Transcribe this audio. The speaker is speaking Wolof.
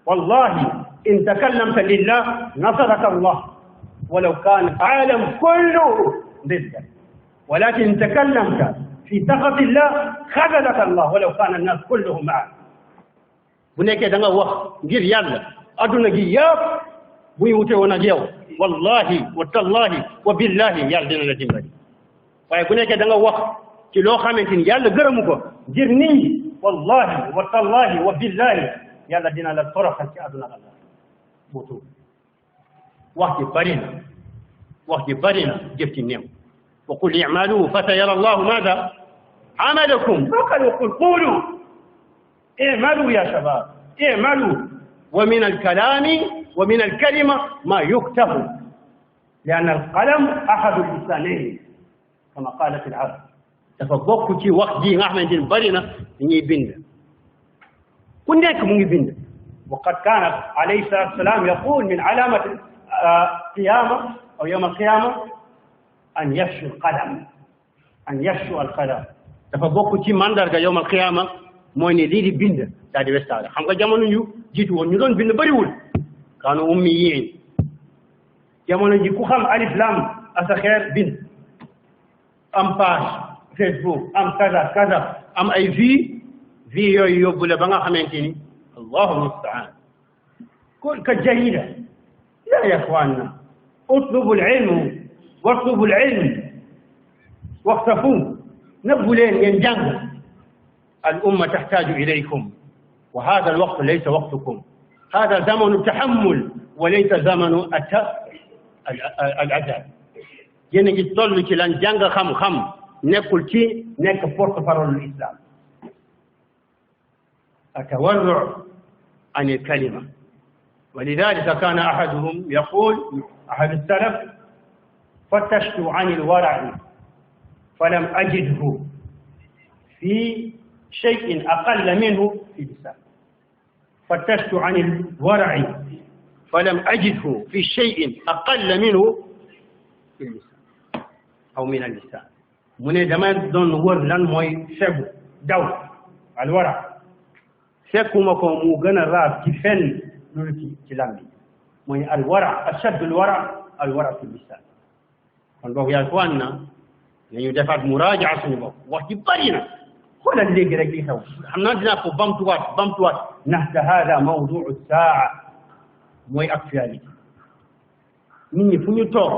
والله إن تكلمت لله نصرك الله ولو كان العالم كله ضدك، ولكن إن تكلمت في سخط الله خذلك الله ولو كان الناس كلهم معك. bu nekkee da nga wax ngir yàlla adduna gi yëpp buy wute woon ak yow wallahi wa tallahi wa billahi yàlla dina la dimbali. waaye bu nekkee da nga wax ci loo xamante ni yàlla gërëmu ko ngir nit ñi wallahi wa tallahi wa billahi yàlla dina la toroxal ci adduna Allah butu wax ji bari na wax ji bari na jëf ci néew. wa qul i'malu fa sayara allahu maada amalakum faqad yaqul qulu اعملوا يا شباب اعملوا. ومن الكلام ومن الكلمة ما يكتب لأن القلم أحد اللسانين كما قالت العرب. تفضلوا في وقت دي أحمد برنا ني بند كنك مو بند. وقد كان عليه الصلاة والسلام يقول من علامة القيامة أو يوم القيامة أن يفشو القلم أن يفشو القلم. تفضلوا في منظر يوم القيامة mooy ne lii di bind daal di westaale. xam nga jamono ñu jiitu woon ñu doon bind bëriwul kaanu ummi yiin. jamono ji ku xam alif lam asaxeer bind am page Facebook am kaza kaza am ay vie yooyu yóbbu la ba nga xamante ni allahu mustaan. kon ka jahila ya ixwanna utlubu alilm watlubu alilm waxtafu nëbbu leen ngeen jàng. الأمة تحتاج إليكم وهذا الوقت ليس وقتكم. هذا زمن التحمل وليس زمن العذاب. yéen a ngi toll ci lan jàng xam-xam nekkul ci nekk porte-parole l'islam. التورع عن الكلمة. ولذلك كان أحدهم يقول أحد السلف فتشت عن الورع فلم أجده في شيء أقل منه في اللسان. فتشت عن الورع فلم أجده في شيء أقل منه في اللسان أو من اللسان. من زمان دون ور لان موي سبو داو الورع سكو مكو مو غنا راف ci fenn lu ci lambi moy الورع أشد الورع في اللسان. kon bok ya ko anna ñu defaat muraaja suñu bopp wax ci bari na. xoolal léegi rek li xew xam naa dinaa ko bamtuwaat ndaxte hada mawduu saa mooy actualité. nit ñi fu ñu toog